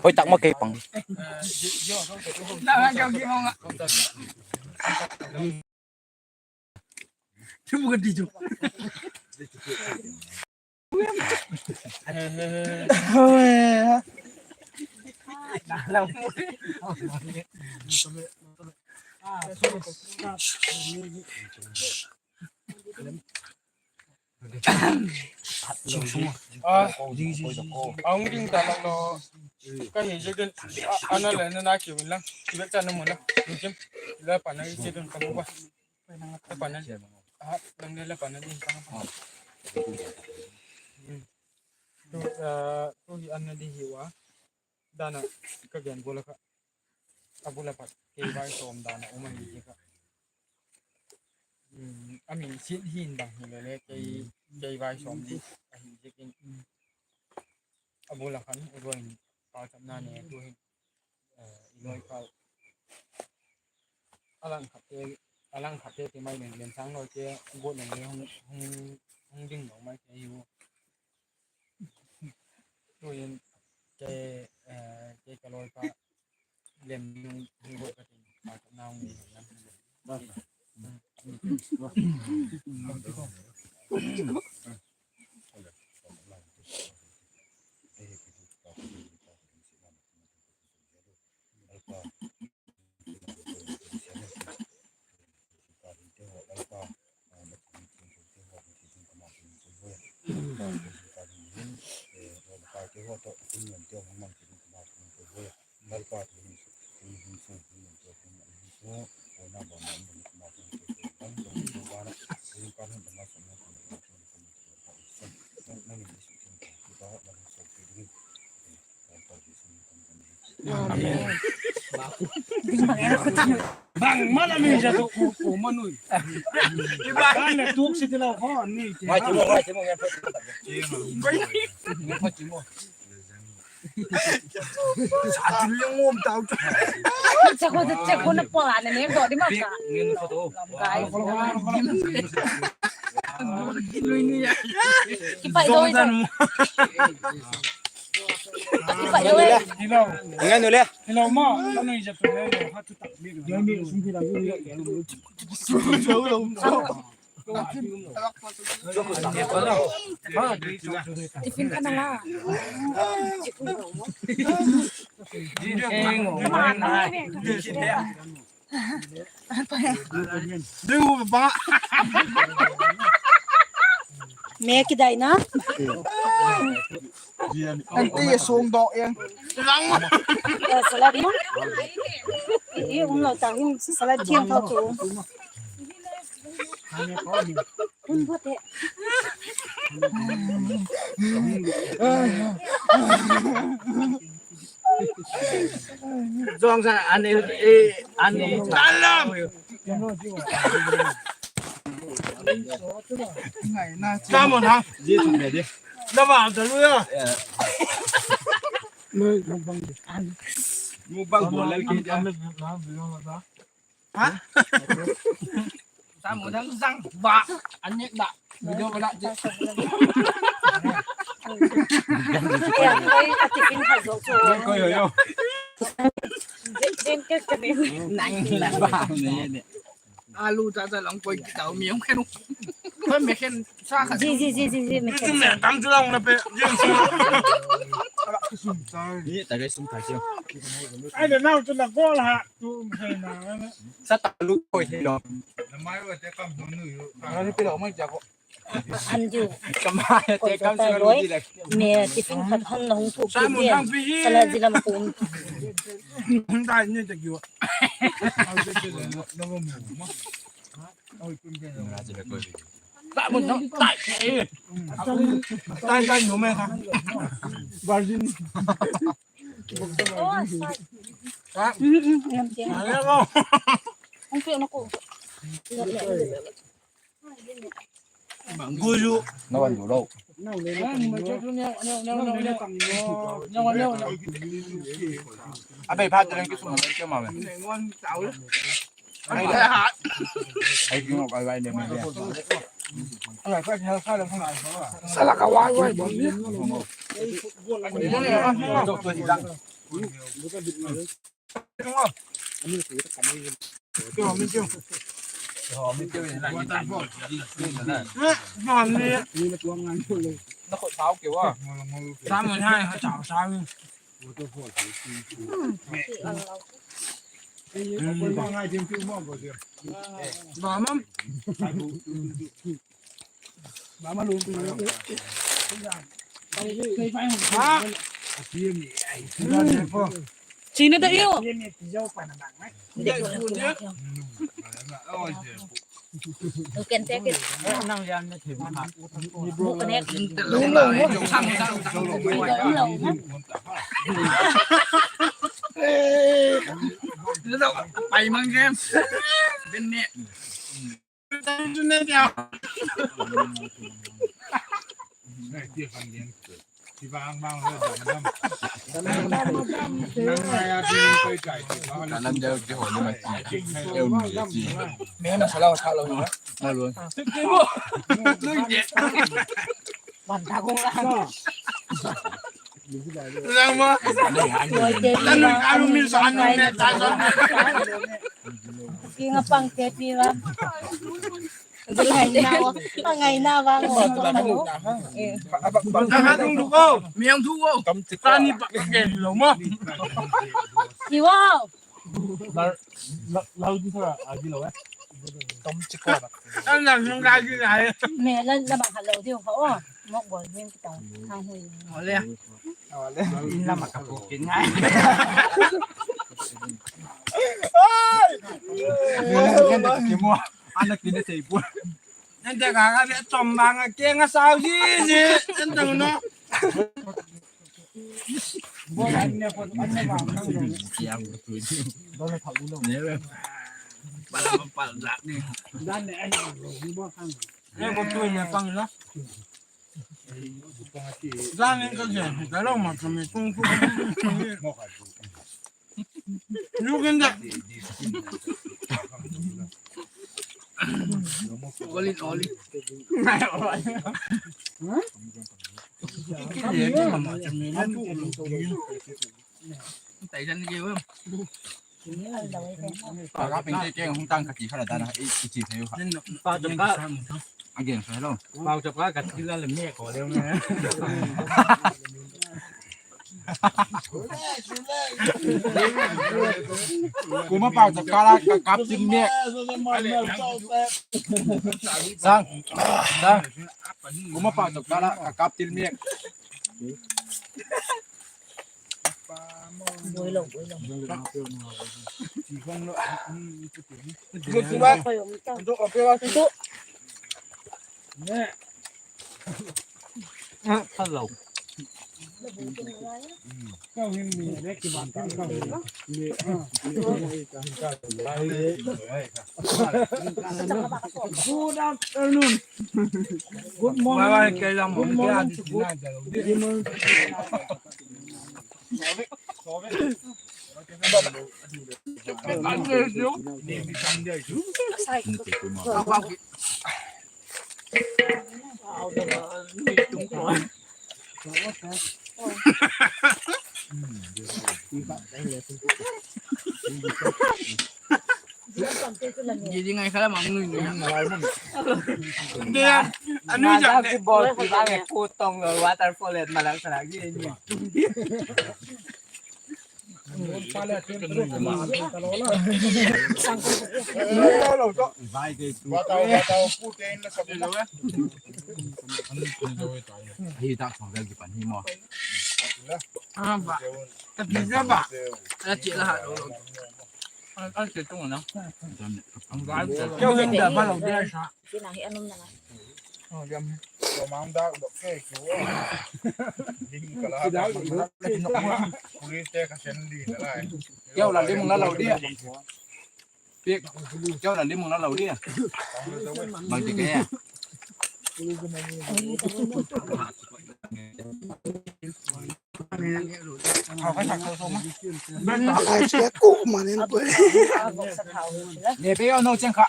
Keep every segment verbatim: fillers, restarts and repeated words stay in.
Hoi tak ma kei pang. A, a hung ding ta lang lo. Ka hi ziakin, a, ana le na na kiu in lang. Ki bek cha na mu la. Kim. La pa na i chi dun ka mu ba. La pa na. A, nang le la pa na ding ka mu ba. Tu, a, tu hi ana di hi wa. Dan a ka gen bul a kha. A bul a pat kei vai sawm dan a um ahi zia kha. A min siat hin bang hi le le kei, kei vai sawm di ahi ziakin. A bul a khan i ruai in pauchapna ne tu hin, i loi kau. A lang khat te, a lang khat te ti mai len len sang loi te, bot len le hung, hung, hung ding lo mai te hi u. Tuin, ke, eh, ke ka loi pa lem ding hung bot ka tin, pa ka nau ngi lam. Amen. Bangma la mi ja tu ku ku ma nui. Bang le tuk si ti lo ho ni. Mai ti mo, mai ti mo, ngan pha ti mo. Ngan pha ti mo. Sa ti le ngom tau. Cha ko cha ko na pa la ne do di ma ka. Ngan pha to. Gai. Ki pai do. Ngai nu le. Tiffin ka na la. Ding u ba. Me kidai na. Anti sung dok yang. Salad ma. I um lo ta hin salad thiang tho tu. Hun bu te. Zong sa ani, ani. Talam. Tamu na. Nama ta lu ya. Mukbang bol le ki. Ha? Sa mu dang zang ba an nek da. Video ba da je. Koi, koi, koi, yo. Nang la ba ne ne. Alu ta ta long koi ki tau mi ong khen. Koi me khen sa kha. Ji, ji, ji, ji, ji, me khen. Ni tam chu long na pe. Ni ta kai sum thai chu. Ai da nau chu na gol ha. Sa ta lu koi thei lo. An diu. Ka mai te kam sa lu di le. Me tiffin khat hon la hung thu ki dia. Sala zila ma kum. Hung dai ni ta kiu. Ka mun dang tai. Tai tai nu me ka. Virgin. Guyu. Na wan du lo. A bei phat te leng ki sum na ke ma me. Ai ki ngok ai vai ne me. Sala ka wai wai bang ni. China da io. You can take it. Bukan ya. Pai mang game. Bin ni. Kinga pang te pi va. Ngaina, ngaina va. Miang thu o. Tani pa ke lo ma. Iwa. Lau di thora a di lo eh. Tom chiko. An lam nung ga di lai. Me lan la bang halo di ho. Mok bol din kita. Hang hui. Ole. Ole. In lam ka pu kin ngai. Ai. Ana kin de sei pu. Ente ka ka de tom bang a ke nga sau ji ji. Ente no. Oli, oli. Ka ping te keng hung tang ka ti kha la dan a, i, i ti thei u kha. Pau chap ka, a gen sa lo. Pau chap ka ka ti la le me ko le me. Kuma pau chap ka la ka kap tin me. Sang, sang. Kuma pau chap ka la ka kap tin me. Bui lo, bui lo. Hello. Good afternoon. Good morning. Good morning. Good evening. Ni di ngai khala mang nui nui. Dia, anu ja ki bol ki ba nge pu tong lo waterfall et malak salak ni. Hi tak song vel ki pan hi mo. Ah, ba. Ka bi ba. Ka ti la ha lo. An, an ti tung na. Keu hin da ba lo dia sa. Kina hi anum na ngai. Oh, diam. Ko mang da do ke ku. Lim ka la da. Police te ka sen di na lai. Keu la lim la lo dia. Piak. Keu la lim la lo dia. Bang ti ke. Ai, sia ku man en ko. Ne pe yo no cheng kha.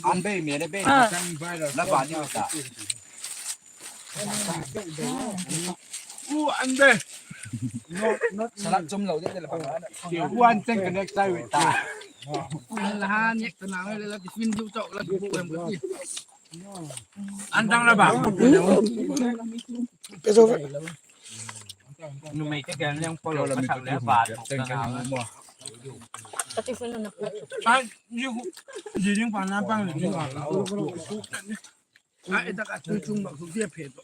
An bei me le bei. La ba ni ta. U an bei. Salat chum lo de la ba. U an cheng ka nek chai we ta. La ha nek ta na le la ti fin ju chok la bu em ti. An dang la ba. Numei te kan leng polo ka thak le ba. Ai, ni hu, ji ding pa na pang ni ding pa. Ai, ta ka tu chung ba khu dia phe to.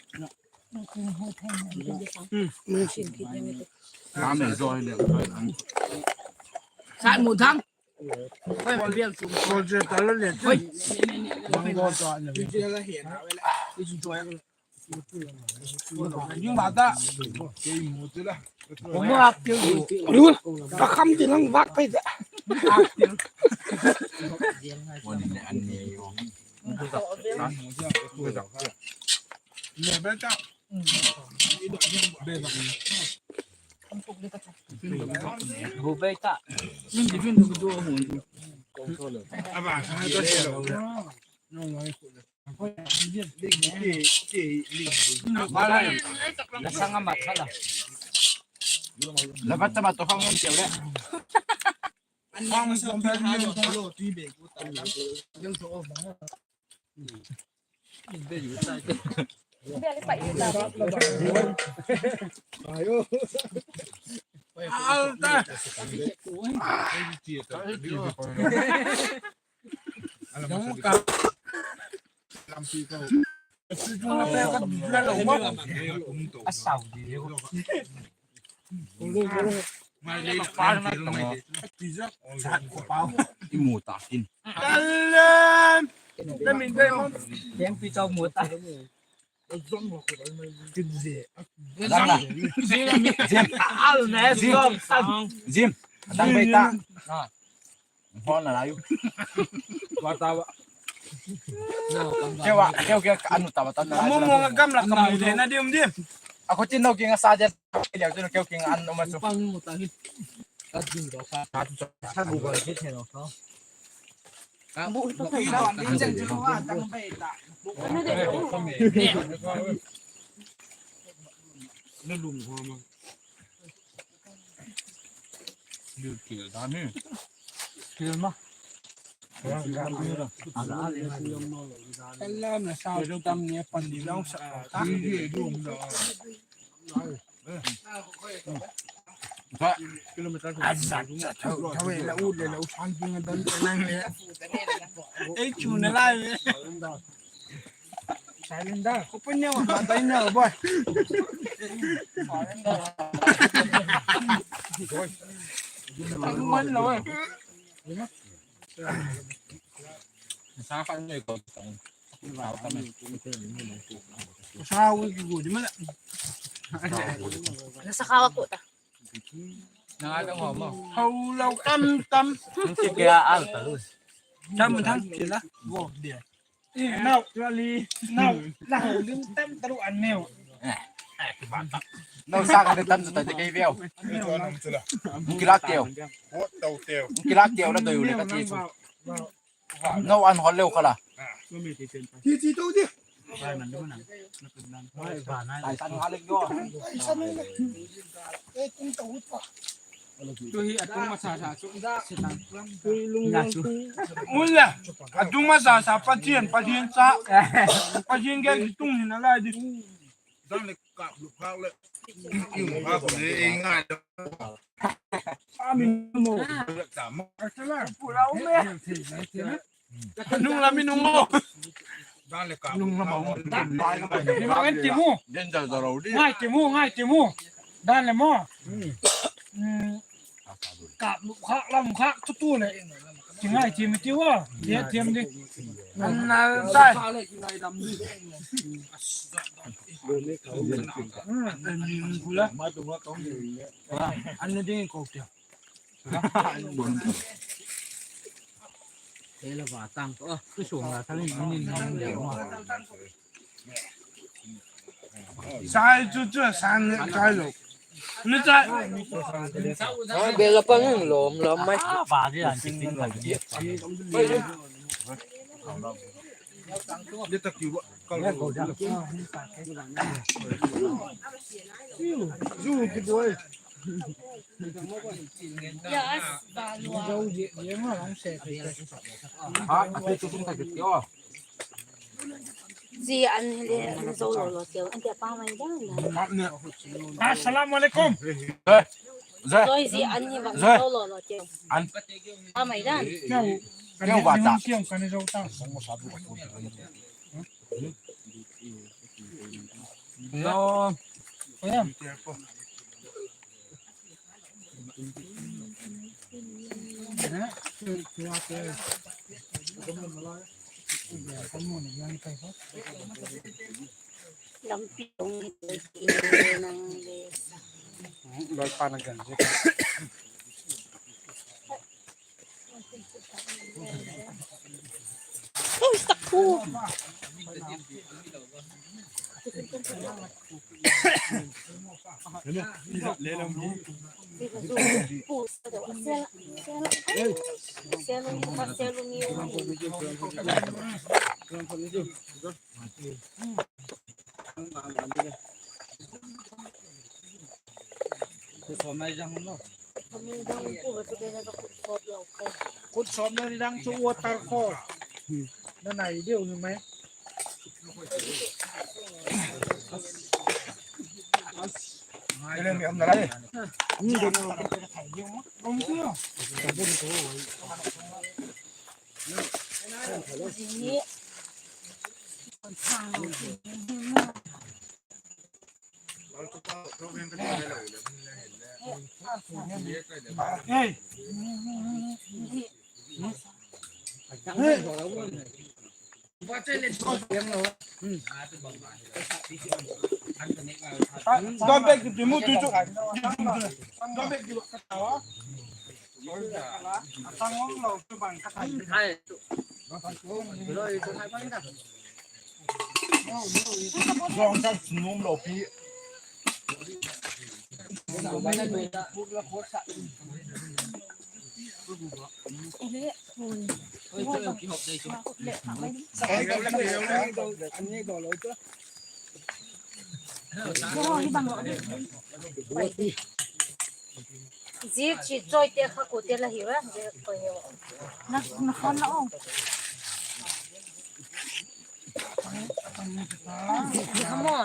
Ka me zoi le. Sat mu thang. Hoi, ma bial chung. Ko je ta le le. Hoi. Bang go to an. Ni ma ta. Lu, ka kham ti lang vak pai da. Bu bei ta. La sang a mat kha la. La vat ta mat to khang ngen tiu le. An mang ma sa pha ha lo lo tui be ku ta. Jong so. Alta. I mu ta in. Talem. Talem in dei mo. Tem pi chau mu ta. Jim. Al ne Jim. Jim. Dang bei ta. Hon la yu. Wa ta wa. Keu a, keu keu anu ta wa ta na. Mo mo nga gam la ka mu de na dim dim. A ko tin no ki nga sa de. Keu keu ki nga an no ma su. Ei chu na lai ve. Silent da. Ko pun ne wa ba dai ne boy. Silent da. Boy. Ang man lo eh. Sa kha ne ko. Sa wi ki gu di ma la. Na sa kha wa ko ta. Na dang ho mo. Ho lo tam tam. Ti ke a al ta lu. Tam thang ti la. Go dia. Nau, la li, nau, la ho lim tem taru an neu. Nau sa ka tam ta te kei veu. Kilak teu. Kilak teu la doi u le ka ti chu. Nau an hol leu khala. Ti ti to di. Ai san ha le yo. Ai san le. Ei tung ta ut pa. Tu hi a tung masa sa chu. Ula, a tung masa sa Pathian, Pathian sa. Pathian gen tung hin a lai di. Dang le kap lu phak le. Ing phak le ei ngai. Amin mo. Pu lau me. Nung la mi nung mo. Ngai ti mu. Ngai ti mu, ngai ti mu. Dan le maw. Kap lu khak lam khak tu tu le. Ti ngai ti mi ti wa. Dia tiam di. An na dai. An na ding ko ti. Tela va tang ko, tu sung la tang ni ni ni le ma. Sai chu chu san ne kai lo. Ni sai. Bel la pang lom lom mai. Va di an ti tin la di. Ni ta ki wa. Zu ki boy. Zi an hi le an zo lo lo teu, an tia pa mai dan la. Assalamu alaikum. Zoi zi an hi va zo lo lo teu. An pa mai dan. Keu va ta. Keu kan zo ta. Hello. Lampi ong nang le. Loi pa na gan. Kut sawm na ni dang chu waterfall. Na nai deu ni mai. Don bek di mu tu chu. Don bek di. Zong tak sum lo pi. Zia chi choi te kha ko te la hi ra, zia ko hi. Na, na phone la ong. Zia kha mo.